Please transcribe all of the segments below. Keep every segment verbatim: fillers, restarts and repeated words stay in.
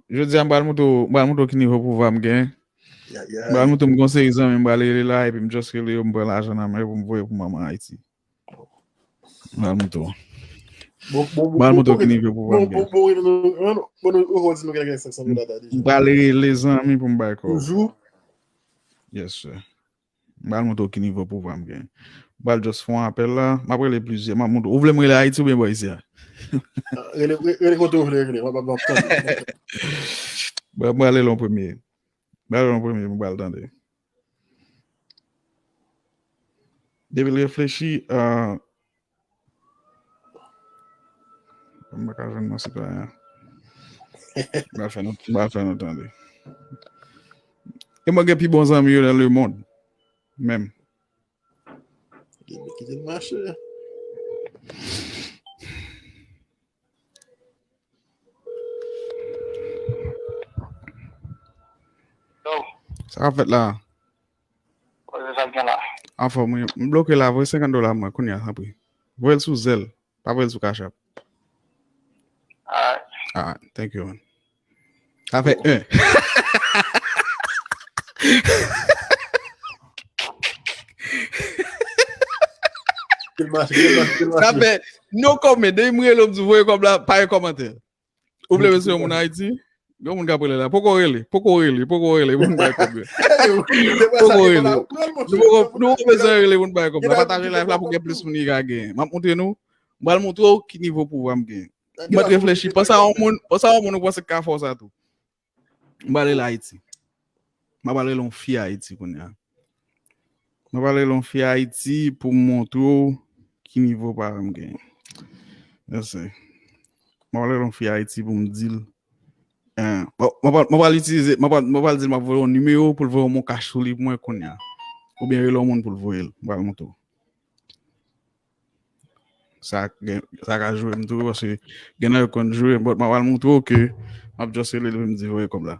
Jodi a, m pral montre w, m pral montre w ki nivo pouvwa m gen. M pral montre w m gon seri zanmi m pral rele la, epi m just rele yo, m pran lajan nan men yo pou m voye pou manman Ayiti. M pral montre w. M pral montre w ki nivo pouvwa m gen. M pral rele zanmi pou m bay kòb. Yes, sir. M pral montre w ki nivo pouvwa m gen. M pral just fè yon apèl la. M ap rele plizyè. M ap montre w. Ou vle m rele Ayiti oubyen bò isi a? Rele, rele kote w vle rele. M ap, m ap tande. M pral rele w premye. M pral rele w premye, m pral tande. Depi l reflechi, ah, m pa ka jwenn non sitwayen an. M pral fè nou, m pral fè nou tande. E mwen gen pi bon zanmi yo nan lemonn. Menm. Kite l mache. Sa k ap fèt la? Anfòm, wi. M bloke la, voye senkant dola mwen, kounye a, tanpri. Voye l sou Zelle. Pa voye l sou Cash App. Alright. Alright, thank you, man. Sa fè en. Sa fè no comment. Depi m rele w, m di voye kòb la, pa gen kòmantè. Ou vle mesye yon moun Ayiti? Yon moun k ap rele la. Poko rele, poko rele, poko rele, moun bay kòb yo. Poko rele. Nou poko, nou poko bezwen rele moun bay kòb la. Pataje live la pou gen plis moun ki ka genyen. M ap montre nou. M pral montre w ki nivo pouvwa m genyen. M mèt reflechi. Panse a yon moun, panse a yon moun ou panse k ka fè w sa tou. M pral rele Ayiti. M ap rele yon fi Ayiti kounye a. M ap rele yon fi Ayiti pou m montre w ki nivo paran m genyen. Yes, sir. M ap rele yon fi Ayiti pou m di l. Eh, bon, m ap, m ap itilize, m ap, m ap di l m ap voye yon nimewo pou l voye yon cash sou li pou mwen kounye a. Oubyen rele yon moun pou l voye l. M pral montre w. Sa gen, sa ka joure m tou, paske gen nan yo konn joure m, but m ap al montre w ke m ap just rele l epi m di voye kòb la.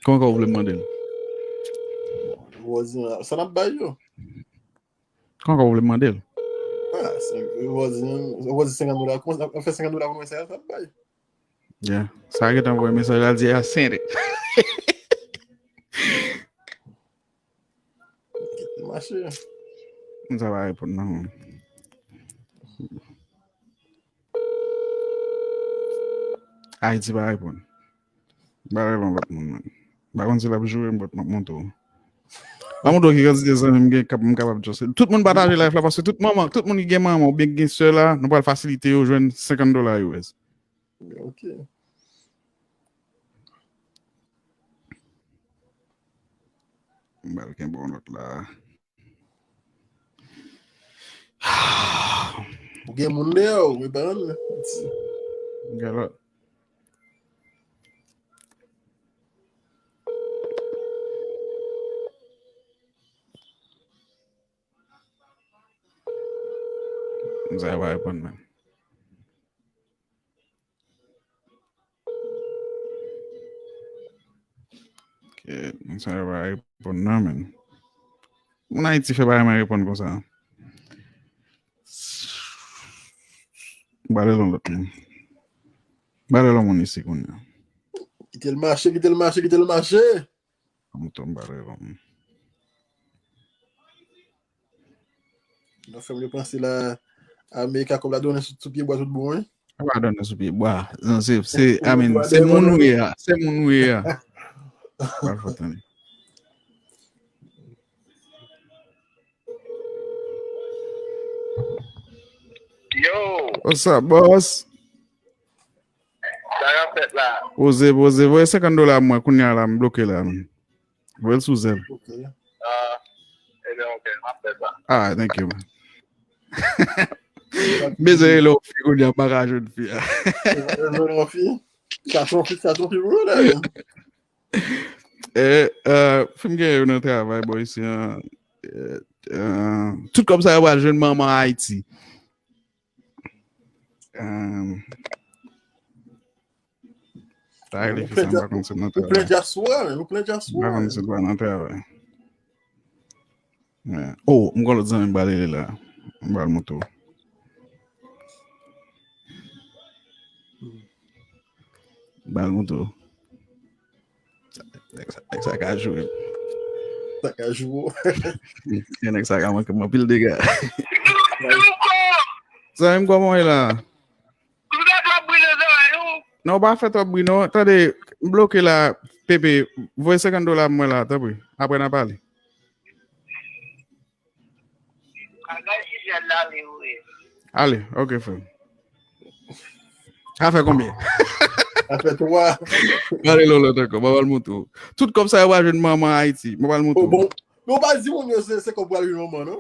Kòman w vle m mande l? Vwazin, sa n ap bay yo. Kòman w vle m mande l? Ah, se vwazin, vwazin senkant dola, kòman sa fè senkant dola pou mwen, sa n ap bay. Yeah. Sa gentan voye mesaj la, l di, "I sent it." Kite mache. Sa pa reponn non, man. Ayiti pa reponn. M pa rele yon lòt moun, man. M pa konn si l ap joure m, but m ap montre w. M ap montre w ki kantite zanmi m gen, k ap, m kapab just. Tout moun pataje live la, paske tout manman, tout moun ki gen manman oubyen ki gen sè la, nou pral fasilite yo jwenn senkant dola U S. Ok. M pral gen bon lòt la. Ou gen moun deyò w, epa ann. Gen lòt. Sa pa reponn menm. Ok, sa pa reponn nan, men. Moun Ayiti fè bagay mwen reponn konsa. Ba l yon lòt moun. Ba l yon moun isi kounye a. Kite l mache, kite l mache, kite l mache. Mwen tonbe ba l yon moun. Nan fè m yo panse la, Amerika kòb la donnen sou, sou pye bwa tout bon, wi. Ou pa donnen sou pye bwa. Non, se, se, I mean, se moun ou ye a. Se moun ou ye a. Pral fò tande. Yo! What's up, boss? Sa k ap fèt la? Poze, poze. Voye senkant dola mwen kounye a la, m bloke la, man. Voye l sou Zelle. Ok. Ah, ebyen, ok, m ap fè sa. Ah, thank you, man. M bezwen rele yon fi kounye a, m pa ka jwenn fi a. Rele yon fi? Chache yon fi, chache yon fi pou ou la. Eh, eh, fi m gen yo nan travay, bò, isi an. Eh, eh, tout kòb sa yo pral jwenn manman Ayiti. Ehm, sa rele ki sa, m pa konn si l nan travay. Ou plen dyaspora, men, ou plen dyaspora. M pa konn si l pa nan travay. Yeah. Oh, m gon lòt zanmi m pral rele la. M pral montre w. Ba l montre w. Nèg sa, nèg sa ka jwe. Sa ka jwe. Nèg sa ka manke m anpil dega. Zanmi m, kòman w ye la? Non, w pa fè twòp bri non. Tande, m bloke la, Pepe, voye senkant dola mwen la, tanpri. Apre n a pale. Ale, ok, frè. Sa fè konbyen? Sa fè twa. Gade lòlòt ankò, mwen pral montre w. Tout kòb sa yo pral jwenn manman Ayiti. Mwen pral montre w. Bon, men w pa di moun yo se se kòb pral jwenn manman, non?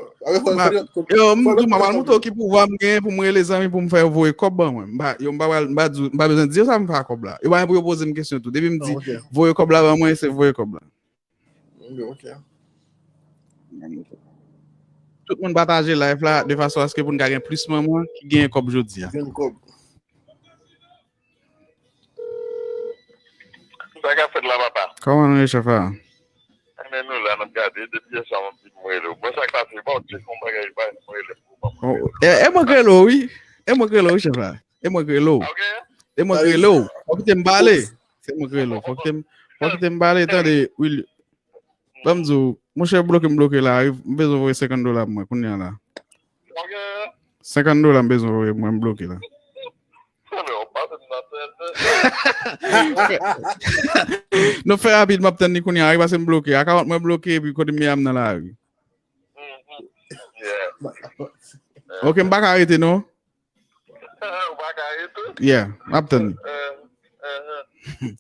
Yo, m di w, mwen pral montre w ki pouvwa m genyen pou m rele zanmi pou m fè yo voye kòb ban mwen. M pa, yo, m pa pral, m pa di, m pa bezwen di yo sa m fè ak kòb la. Yo pa gen pou yo poze m kesyon tou. Depi m di, voye kòb la ban mwen, se voye kòb la. Ok. Tout moun pataje live la de fason aske pou n ka gen plis manman ki genyen kòb jodi a. Gen kòb. Sa k ap fèt la, papa? Kòman nou ye, chèf la? Ebyen, nou la, n ap gade, depi yè swa m ap di m rele w. Bon, sa k pase? Bon, ti kon bagay pa m rele pou manman. Oh, e, e mwen k rele w, wi. E mwen k rele w, wi, chèf la. E mwen k rele w. Ok? E mwen k rele w. Fò kite m pale. Se mwen k rele w. Fò kite m, fò kite m pale, tande, Will. Ban m di w, monchè, bloke m bloke la, wi. M bezwen voye senkant dola pou mwen, kounye a la. Ok. Senkant dola m bezwen voye, mwen m bloke la. Ebyen, w pase m nan tèt. Non, fè rapid, m ap tann li kounye a, wi, pase m bloke. Akawont mwen bloke, epi kote m ye a, m nan lari. Mhm. Yeah. Ok, m pa ka rete, non? Ou pa ka rete? Yeah, m ap tann li. Eh, eh, eh.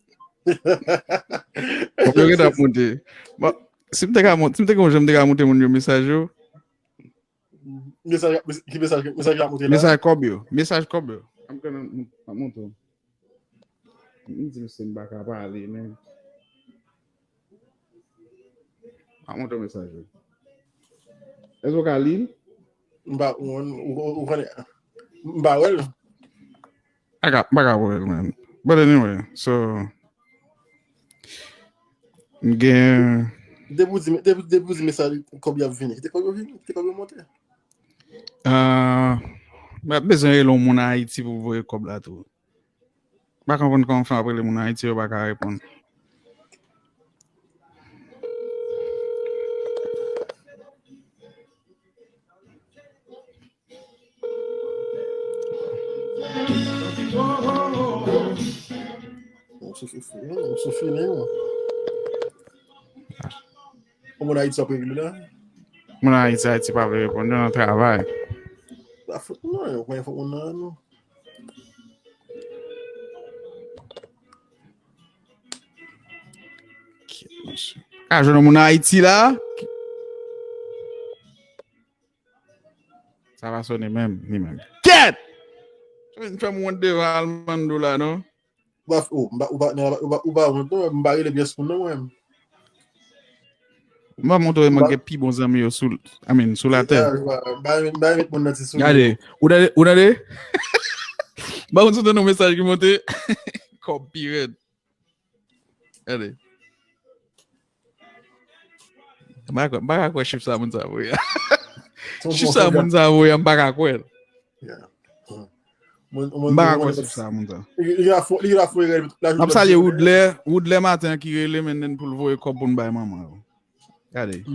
Bon, yo gentan ap monte. Bon, si m te ka monte, si m te gen yon jan m te ka monte moun yo mesaj yo. Mesaj, ki mesaj, mesaj la monte la? Mesaj kòb yo. Mesaj kòb yo. M ap montre w. M di misye m pa ka pale, men. M ap montre w mesaj yo. Èske w ka li l? M pa, ou, ou, ou, ou konnen, m pa wè l. I got, I got work, man. But anyway, so, m gen. Depi w di, depi, depi w di mesaj, kòb yo ap vini. Kite kòb yo vini, kite kòb yo monte. Ah, m ap bezwen rele yon moun Ayiti pou voye kòb la tou. M pa konprann kòman fè ap rele moun Ayiti, yo pa ka reponn. Ou sou fini, ou sou fini, ou. Ou moun Ayiti ap regle la? Moun Ayiti, Ayiti pa vle reponn, yo nan travay. Pa fout non, yo pa fè moun nan non. Ka jwenn moun Ayiti la. Sa va sonnen menm, li menm. Kèt! Ou vin fè m wont devan Almando la, non? Ou pa, ou, ou pa, ou pa, ou pa, ou pa wont, non, m pa rele pyès moun, non, mwen. M pa montre w, mwen gen pi bon zanmi yo sou, I mean, sou latè. M pa, m pa, m pa met moun nan ti sou. Gade, ou tande, ou tande? M pa konn si w tande yon mesaj ki monte. Kòb pi rèd. Gade. M pa kwè, m pa ka kwè chif sa moun sa voye a. Chif sa moun sa voye a, m pa ka kwè l. M pa ka kwè chif sa moun sa. M ap salye Woodley, Woodley maten an ki rele m and then pou l voye kòb pou n bay manman yo. Gade.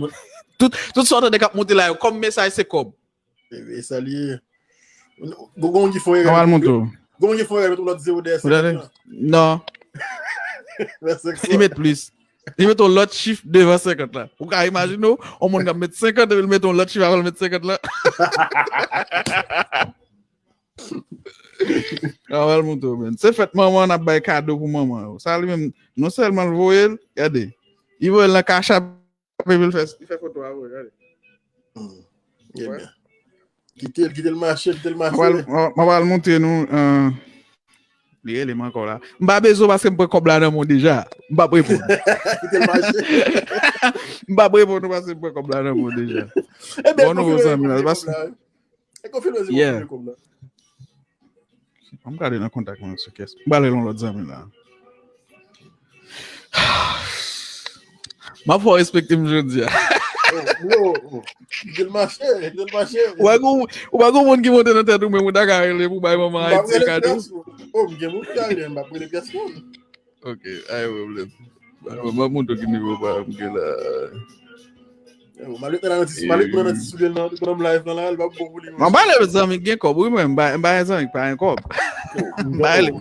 Tout, tout sa w tande k ap monte la yo, kòm mesaj se kòb. E sa li ye. Gon, gon ki fè erè. Gon ki fè erè, met yon lòt zewo dèyè senkant lan. Non. Li met plis. Li met yon lòt chif devan senkant lan. Ou ka imajine w, yon moun k ap met senkant epi l met yon lòt chif avan l met senkant lan. Avan l montre w, men. Se fèt manman an ap bay kado pou manman yo. Sa li menm, non sèlman l voye l, gade. Li voye l nan Cash App, epi l fè, li fè foto a voye, gade. Ebyen. Kite l, kite l mache, kite l mache. M ap al montre nou. Li rele m ankò la. M pa bezwen paske m pran kòb la nan men w deja. M p ap reponn. Kite l mache. M p ap reponn ou paske m pran kòb la nan men w deja. Bon nouvo zanmi la. Yeah. An m gade nan kontak mwen sou kès. M pral rele yon lòt zanmi la. M ap fè w respekte m jodi a. Kite l mache, kite l mache. Ou pa gon, ou pa gon moun ki monte nan tèt ou menm ou ta ka rele pou bay manman Ayiti kado. Oh, m gen moun ki ka rele, m p ap rele pyès moun. Ok, ay pwoblèm. M ap montre ki nivo pa m gen la. Yo, Malit nan ti, Malit nan ti soulye nan nan live nan la, li pa bon pou li. Mwen pale zanmi gen kòb, wi mwen, m pa m pa gen zanmi ki pa gen kòb. M pale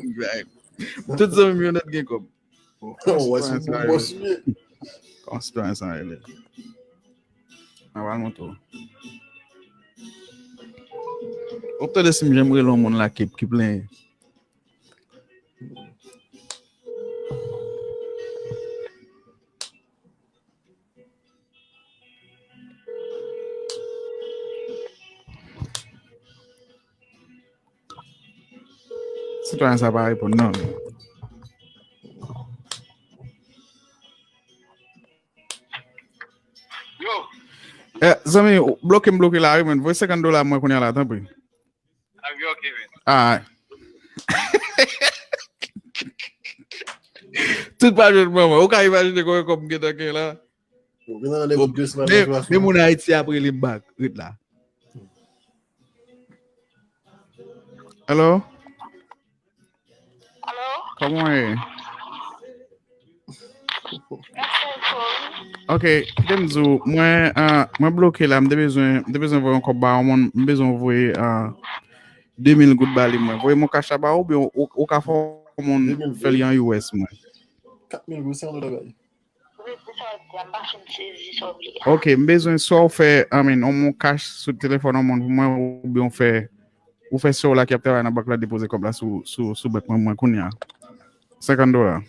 tout zanmi m yo nèt gen kòb. Wè si bon bòs li ye. Konstran sa rele. Mwen pral montre w. Ou tande si m janm rele yon moun la ki ki plenyen. Sitwayen sa pa reponn non. Yo. Eh, zanmi, bloke m bloke la wi, men voye senkant dola mwen kounye a la, tanpri. Alright. Tout pa jwenn mwen, mwen. Ou ka imajine konbyen kòb m gentan gen la? Men moun Ayiti ap rele m bak. Ret la. Hello? Hello? Kòman w ye? Ok, kite m di w, mwen, ah, mwen bloke la, m te bezwen, m te bezwen voye yon kòb ba yon moun, m bezwen voye, ah, de mil goud ba li mwen. Voye m yon Cash App ba ou, oubyen ou, ou ka fè yon moun fè li an U S mwen. Kat mil goud, se yon dola bay. Ok, m bezwen swa w fè, I mean, yon moun cash sou telefòn yon moun pou mwen, oubyen w fè, ou fè sè w la ki ap travay nan bank la depoze kòb la sou, sou, sou bank mwen, mwen kounye a. Senkant dola.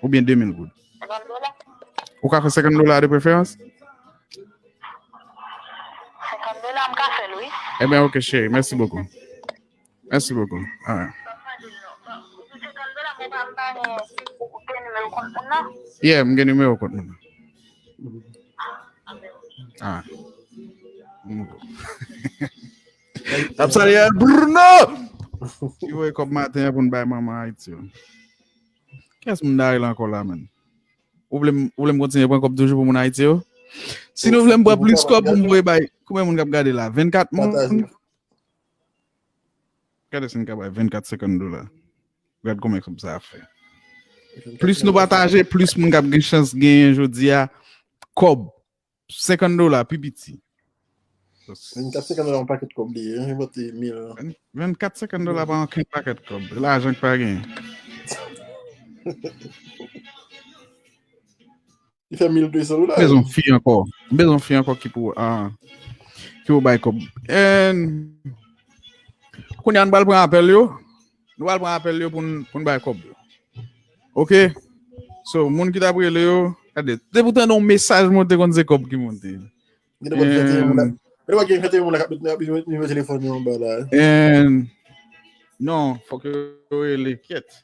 Oubyen de mil goud. Ou ka fè senkant dola de preferans? Senkant dola, m ka fè l, wi. Ebyen, ok, cheri. Mèsi bokou. Mèsi bokou. Alright. Yeah, m gen nimewo kont moun nan. Alright. Ap salye Bruno! Yo, e kòb maten an pou n bay manman Ayiti yo. Kiyès moun dayè la ankò la, menn? Ou vle m, ou vle m kontinye pran kòb toujou pou moun Ayiti yo? Si nou vle m pran plis kòb pou m voye bay, konbyen moun k ap gade la? Vennkat moun? Gade si n ka bay vennkat senkant dola. Gad konbyen kòb sa ap fè. Plis nou pataje, plis moun k ap gen chans genyen jodi a kòb. Senkant dola pi piti. Vennkat senkant dola yon pakèt kòb li ye, yon pote mil. Vennkat senkant dola pa yon kenn pakèt kòb. Lajan k pa genyen. Li fè mil de san dola. M bezwen fi ankò. M bezwen fi ankò ki pou, ah, ki pou bay kòb. And kounye a nou pral pran apèl yo. Nou pral pran apèl yo pou n, pou n bay kòb yo. Ok? So, moun ki t ap rele yo, gade, depi w tande yon mesaj monte konn se kòb ki monte. Gen de moun ki fè moun la. Gen de moun ki fè moun la k ap met nimewo telefòn yo anba la. And non, fòk yo rele, kyèt.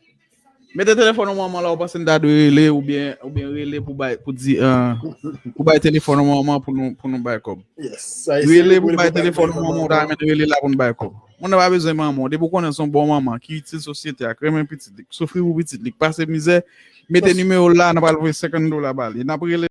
Mete telefòn ou manman la, ou panse n ta dwe rele oubyen, oubyen rele pou bay, pou di, ah, pou bay telefòn ou manman pou nou, pou nou bay kòb. Rele pou bay telefòn ou manman, ou ta renmen rele la pou nou bay kòb. Moun nan pa bezwen manman, depi w konnen se yon bon manman, ki itil sosyete a, k renmen pitit li, k soufri pou pitit li, k pase mizè, mete nimewo l la, n ap al voye senkant dola ba li. N ap rele